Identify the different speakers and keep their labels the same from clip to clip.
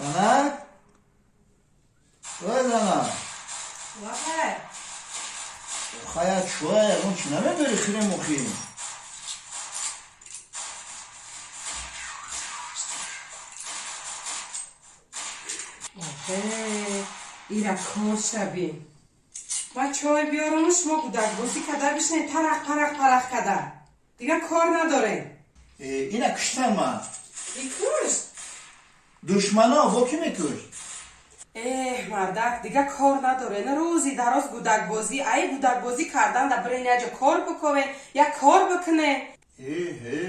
Speaker 1: Занак? Ой, занак.
Speaker 2: Лабай.
Speaker 1: Хая чӯя ягон чӣ намебери хирем охи?
Speaker 2: Охе, ира кор шаби. Ма чой биёрам, шумо кӯдакбозӣ када бишнед, тарақ парақ парақ када. Дигар кор надорем.
Speaker 1: Ина куштам ман.
Speaker 2: И кушт?
Speaker 1: Душмано бо кӣ мекушт?
Speaker 2: Эҳ, мардак, дигар кор надорен. Рӯзи дароз гудакбозӣ, ай гудакбозӣ кардан да бирен яҷо кор бикунен, як кор бикунен.
Speaker 1: Эҳе,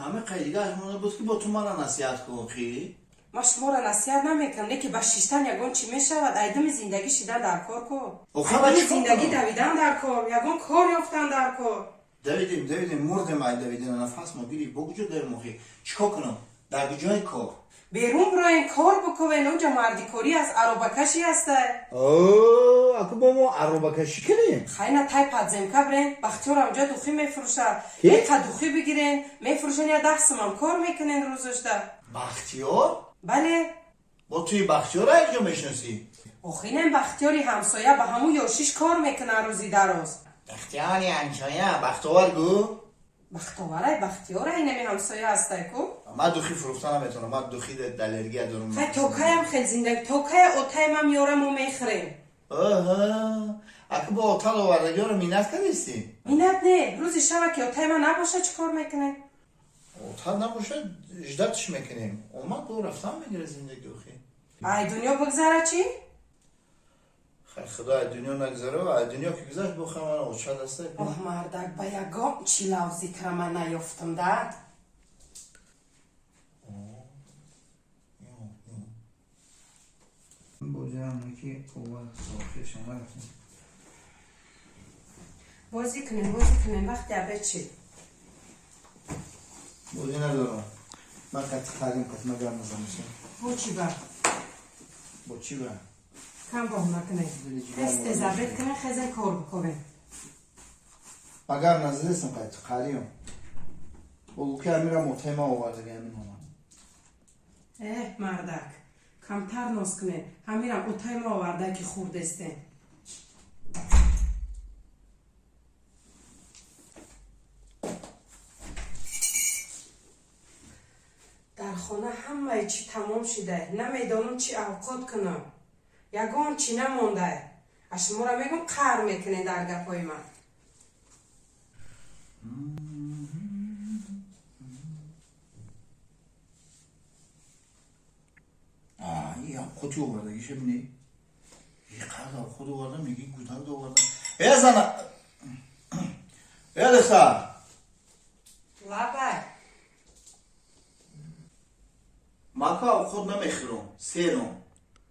Speaker 1: ҳама қайдига монда буд ки бо ту мана насиҳат кун хи?
Speaker 2: Ма шуморо насиҳат намекунам, не ки ба шиштан ягон чӣ мешавад, айдами зиндагӣ шидан дар кор ку.
Speaker 1: Охе, ма
Speaker 2: Айдами
Speaker 1: чӣ кор
Speaker 2: зиндагӣ
Speaker 1: кунам?
Speaker 2: Давидан дар кор, ягон кор ёфтан дар кор.
Speaker 1: Давидем, давидем, мурдем ай давидем, нафас мо гирифт, бо куҷо давем охи? Чӣ кор кунам? Дар куҷои кор?
Speaker 2: Берун бироен, кор бикунен, онҷа мардикорӣ аст, аробакашӣ ҳастай.
Speaker 1: О, аку бо мо аробакашӣ кунем?
Speaker 2: Хайна тай подземка бирен, Бахтиёр амҷа духӣ мефурӯшад.
Speaker 1: Ки?
Speaker 2: Ека духӣ бигирен, мефурӯшен, я 10 сумам кор мекунен рӯзошда.
Speaker 1: Бахтиёр?
Speaker 2: Бале.
Speaker 1: Бо туи Бахтиёра якҷо мешиносӣ?
Speaker 2: Охинем Бахтиёри ҳамсоя ба ҳамун ёшиш кор мекунад рӯзи дароз.
Speaker 1: Бахтиёри ҳамсоя, Бахтовар гӯ?
Speaker 2: Бахтоварай, Бахтиёрай, инами ҳамсоя ҳастай ку.
Speaker 1: Ман духӣ фурӯхта наметавонам, ман духи аллергия дорам.
Speaker 2: Хай, то каям хел зиндагӣ, то кая отай ман меёрам, мо мехӯрем.
Speaker 1: Оҳо, аку бо отал овардагиёро миннат кардистӣ?
Speaker 2: Миннат не, рӯзи шава ки отай ман набошад, чӣ кор мекунем?
Speaker 1: Отал набошад, ждать ш мекунем. Омад, бо рафтан мегирад зиндагӣ охи.
Speaker 2: Ай дунё бигзара чӣ?
Speaker 1: Хай, худо ай дунё нагзара, ай дунё ки гузашт, бо хай мана оча даста.
Speaker 2: Оҳ, мардак, ба ягон чӣ лавзи тра ман наёфтам да.
Speaker 1: Бозиам ки охиршон нарафтем.
Speaker 2: Бозӣ кунем, бозӣ кунем, вақти обед чӣ?
Speaker 1: Бозӣ надорам. Ман қати қарим қат ма гап назанишам.
Speaker 2: Бо чӣ ба?
Speaker 1: Бо чӣ ба?
Speaker 2: Кам баҳона кунем. Тез тез обед кунем, хезен кор бикунем.
Speaker 1: Ма гап назадестам, қати қариам. Бо гӯ ки амирам отаи ма овардаги амин омад.
Speaker 2: Эҳ, мардак, камтар ноз кунем. Ҳамирам отай ма оварда ки хурдестем. Дар хона ҳамаи чӣ тамом шидай, намедонам чӣ авқот кунам. Ягон чӣ намондай. А шуморо мегӯм, қаҳр мекунед дар гапҳои ман.
Speaker 1: Авқоти овардагиша бинӣ. Қад авқот овардам, меги гудак овардам. Э, зана! Э, духтар!
Speaker 2: Лабай.
Speaker 1: Ман ку авқот намехӯрам, серам.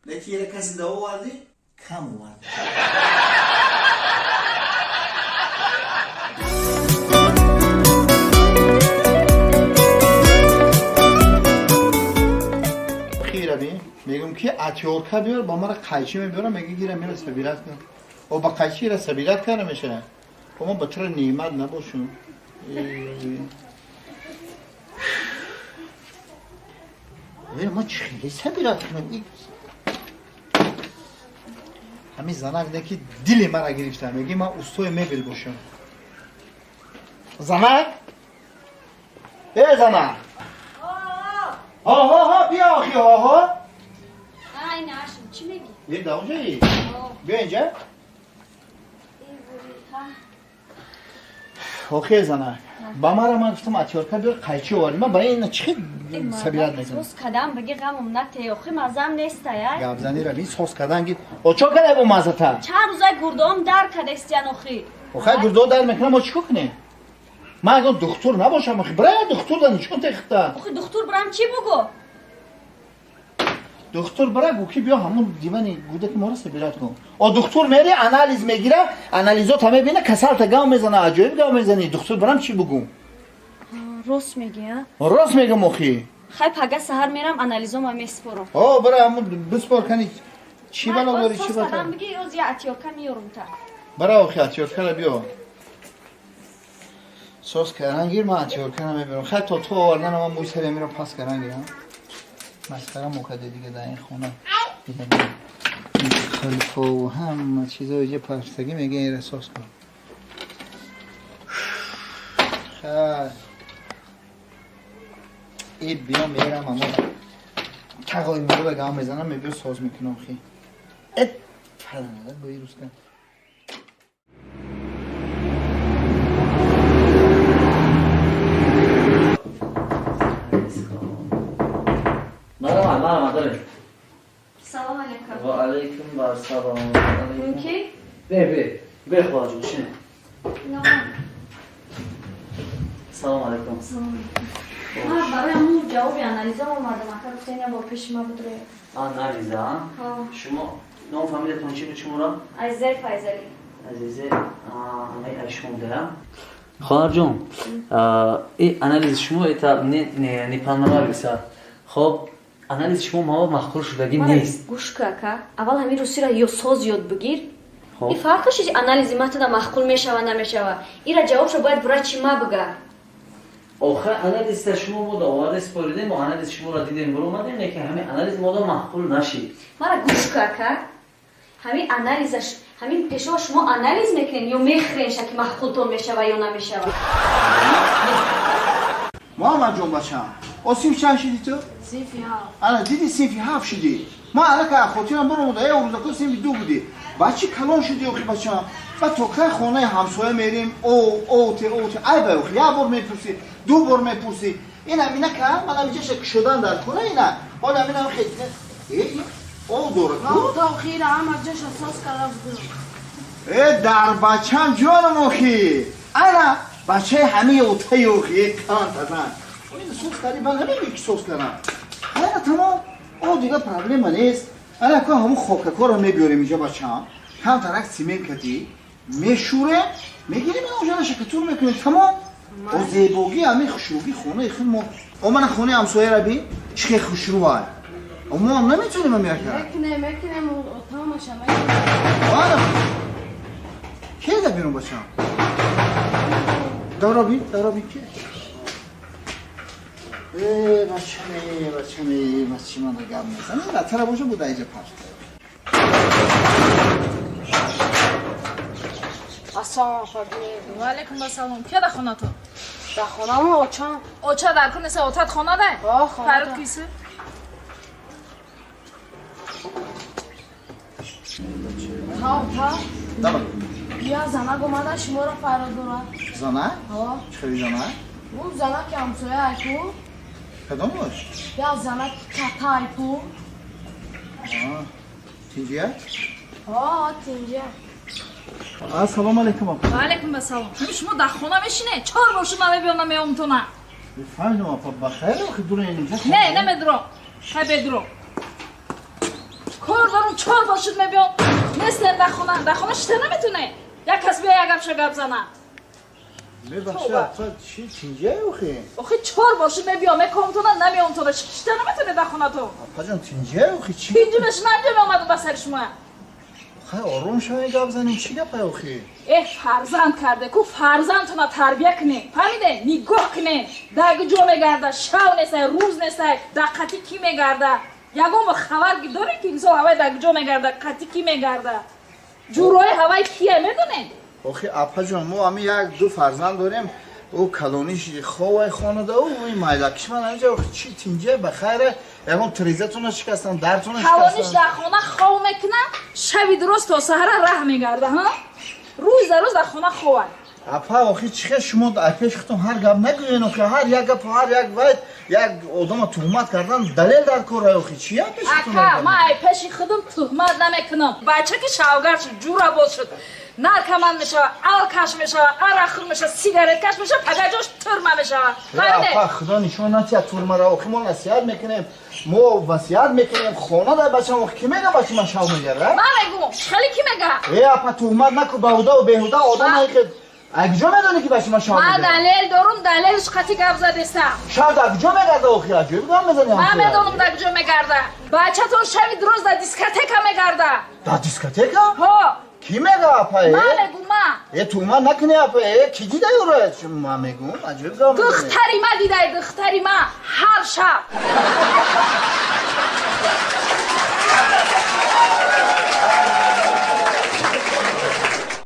Speaker 1: Лекин ера касе да овардӣ, кам овардӣ. Хира бин, мегӯм ки отвёртка биёр, ба мара қайчи мебиёрам, меги гира мера собирать кун. О, ба қайчи ира собирать карда мешавад. О, ма ба тура неъмат набошум. Э, ма чӣ хеле собирать кунам? Ҳамин занак не ки дили мара гирифта, меги ман устои мебел бошам. Занак? Э, занак! Ҳо, ҳо, ҳо, биё охи, ҳо, ҳо.
Speaker 3: Ай, нашим, чӣ мегӣ?
Speaker 1: Е, да онҷаи? Биё инҷа. Охе, занак. Ба мара ман гуфтам отвёртка биёр, қайчи овардӣ. Ман ба ин чӣ хел собирать мекунам?
Speaker 3: Сос кадам баги ғамум нате, охи мазам неста, яй.
Speaker 1: Гапзанира бин, сос кардан ги. О, чо кадай бо мазата?
Speaker 3: Чанд рӯзай гурдоам дар кадестиян охи.
Speaker 1: Охай, гурдо дар мекунам, мо чӣ кор кунем? Ман ягон духтур набошам, охи, бира духтур да нишон техта.
Speaker 3: Охи, духтур бирам чӣ бугу?
Speaker 1: Духтур бира гӯ ки биё ҳамун дивани гудаки моро собирать кун. О, духтур мери, анализ мегира, анализота мебина, касалта гав мезана, аҷоиб гав мезани. Духтур бирам чӣ бугӯм?
Speaker 3: Рост мегӣ, а?
Speaker 1: Рост мегӯм охи.
Speaker 3: Хай, пага саҳар мерам, анализома меспорам.
Speaker 1: О, бира ҳамун биспор кани чӣ бало дори, чӣ
Speaker 3: Сос
Speaker 1: бало?
Speaker 3: кадам биги, ёз я отвёртка меёрум та.
Speaker 1: Бира охи, отвёртка ра биё. Сос кардан гир, ман отвёртка ра мебирам. Хай, то ту овардан ман мӯи сари амиро пас кардан гирам. Масхара мокарда дига дар ин хона. Халифа ва ҳама чизо иҷа парстагӣ мега инра соз кун. Хай. И биё мерам амо тағои меро гам мезанам мебиё соз мекунам хи. Эт фалана бо руска.
Speaker 4: Марама,
Speaker 3: Салом алейкум.
Speaker 4: Ва алейкум вассалом.
Speaker 3: Мумкин?
Speaker 4: Бе, бе, хоҳарҷон, шине. Салом алейкум.
Speaker 3: Салом алейкум. Ман барои ҳамун ҷавоби анализам омадам. Ака гуфтен я бор пеши ма будре.
Speaker 4: Анализа? Шумо ном фамилиятон чи буд шуморо?
Speaker 3: Азизаи Файзалӣ.
Speaker 4: Азизе, ай ай шумо да. Хоҳарҷон, и анализи шумо это не не понравился. Хоб, анализи шумо маво маъқул шудагӣ нест.
Speaker 3: Гӯш ка, ака. Аввал ҳамин русиро ё соз ёд бигир. И фарқаш чизи анализи ма туда маъқул мешава намешава. Ира ҷавобшо бояд врачи ма бига.
Speaker 4: Охир анализта шумо мо оварда споридем, анализ шуморо дидем, буромадем, лекин ҳамин анализ мода маъқул нашид.
Speaker 3: Мара гӯш ка, ака. Ҳамин анализаш, ҳамин пешова шумо анализ мекунед ё мехӯрен ки маъқултон мешава ё намешава?
Speaker 1: Муҳаммадҷон бачам, о синф чанд шидӣ ту?
Speaker 5: Синфи ҳафт.
Speaker 1: Ана диди синфи ҳафт шидӣ. Ман аллакай хотирам баромада, э рӯзако синфи ду будӣ. Бачи калон шудӣ охи бачам. Ба то кай хонаи ҳамсоя мерим, о о те о те ай ба охи як бор мепурсӣ, ду бор мепурсӣ. Ина ина ка ман ҳамиҷаша кушодан дар кора ина. Ҳола ҳамина хе э о дора ку?
Speaker 5: То охира ҳама ҷоша соз карда будам.
Speaker 1: Э дар бачам ҷонам охи. Ана бачаи ҳамаи отаи охи кан тазан. Ин соз кардӣ ман намегӯй ки соз кардам. Ана тамом. О дига проблема нест. Ана ко ҳамун хокакоро мебиёрем инҷа бачам. Камтарак цемент кардӣ, мешӯрем, мегирем ина оҷа шакатур мекунем тамом. О зебогӣ ҳамин хушрӯгӣ хонаи худ мо. О мана хонаи ҳамсояра бин, чӣ хел хушрӯ ай. О мо ҳам наметонем ҳам яка.
Speaker 5: Мекунем, мекунем, тамомаша мекунем.
Speaker 1: Ана ке да берун бачам? Давра бин, давра бин ке? Э, бачаме, бачаме, бачи мана гап мезанам. Латара боша буда иҷа пашт.
Speaker 5: Ассалому алайкум.
Speaker 6: Ва алайкум ассалом. Кия дар хонатон?
Speaker 5: Дар хонамо очам.
Speaker 6: Оча дар кун неса отат хона дай?
Speaker 5: О, хона.
Speaker 6: Фарруд киси?
Speaker 5: Та, та.
Speaker 1: Давай.
Speaker 5: Я занак омада шуморо фарёд дорад.
Speaker 1: Зана?
Speaker 5: Ҳо.
Speaker 1: Чӣ хели зана?
Speaker 5: Ӯ занаки ҳамсоя айку.
Speaker 1: Кадом бош?
Speaker 5: Я занаки ката айку.
Speaker 1: Тинҷия?
Speaker 5: Ҳо, тинҷия.
Speaker 1: Ассалому алайкум апа.
Speaker 6: Ва алайкум ассалом. Ҳамин шумо дар хона мешинед? Чор бор шуд ман мебиём намеомтона.
Speaker 1: Бифаҳмидам апа, ба хайр охи дура инҷа.
Speaker 6: Не, намедурам. Хай бедурам. Кор дорам, чор бор шуд мебиём. Нестем дар хона. Дар хона шита наметуне. Як кас биё як гапша гап зана.
Speaker 1: Мебахшед апа, чӣ тинҷия охи?
Speaker 6: Охи чор бор шуд мебиём, мекомтона намеомтона. Шита наметуне дар хонатон.
Speaker 1: Апаҷон тинҷия охи чӣ?
Speaker 6: Тинҷи мешинам ҷо меомадам ба сари шумо.
Speaker 1: Хай ором шавед гап занем, чӣ гапай охи?
Speaker 6: Э фарзанд карде, ку фарзандтона тарбия кунем. Фаҳмиде? Нигоҳ кунем. Дар куҷо мегарда, шав нестай, рӯз нестай, дар қатӣ кӣ мегарда. Ягон вақт хабар дорем ки мисол ҳавай дар куҷо мегарда, қатӣ кӣ мегарда. Ҷӯрои ҳавай кия медонед?
Speaker 1: Охи апаҷон, мо ҳамин як ду фарзанд дорем. Ӯ калониш ховай хонада, ӯ ин майдакиш ман ҳаминҷа охи чӣ тинҷия ба хайре, ягон трезатона шикастан, дартона
Speaker 6: Калониш
Speaker 1: шикастан.
Speaker 6: дар хона хов мекуна, шаби дуроз то саҳара раҳ мегарда, ҳа? Рӯз дар рӯз дар хона ховад.
Speaker 1: Апа, охи чӣ хел шумо дар пеши худтон ҳар гап нагӯен охи, ҳар як гап, ҳар як вай, як одама туҳмат кардан далел дар кор охи, чӣ я пеши худтон?
Speaker 6: Ака, ман ай пеши худам туҳмат намекунам. Бача ки шавгар шуд, ҷӯрабоз шуд, наркоман мешава, алкаш мешава, арақхӯр мешава, сигареткаш мешава, пагаҷош турма мешава. Фаҳмиде?
Speaker 1: Апа, худо нишон натиҳад турмара, охи мо насиҳат мекунем, мо васият мекунем, хона дар бачам, охи ки мега бачи ман шав мегарда?
Speaker 6: Ман мегӯм, хеле ки мега?
Speaker 1: Э, апа, туҳмат наку, баҳудаву беҳуда одам охи ай куҷо медонӣ ки бачи ман шав
Speaker 6: Ман
Speaker 1: мегарда?
Speaker 6: далел дорум, далелш қатӣ гап задестам.
Speaker 1: Шав дар куҷо мегарда охи, аҷоиб гап мезанӣ
Speaker 6: Ман
Speaker 1: ҳамсоя.
Speaker 6: медонам дар куҷо мегарда. Бачатон шави дуроз дар дискотека мегарда.
Speaker 1: Дар дискотека?
Speaker 6: Ҳо.
Speaker 1: Ки мега апа, э?
Speaker 6: Ман мегӯм, ман.
Speaker 1: Э, туҳмат накунӣ апа, э, ки дида ӯро? Ман мегӯм, аҷоиб гап мезанӣ.
Speaker 6: Духтари ма дидай, духтари ма ҳар шаб.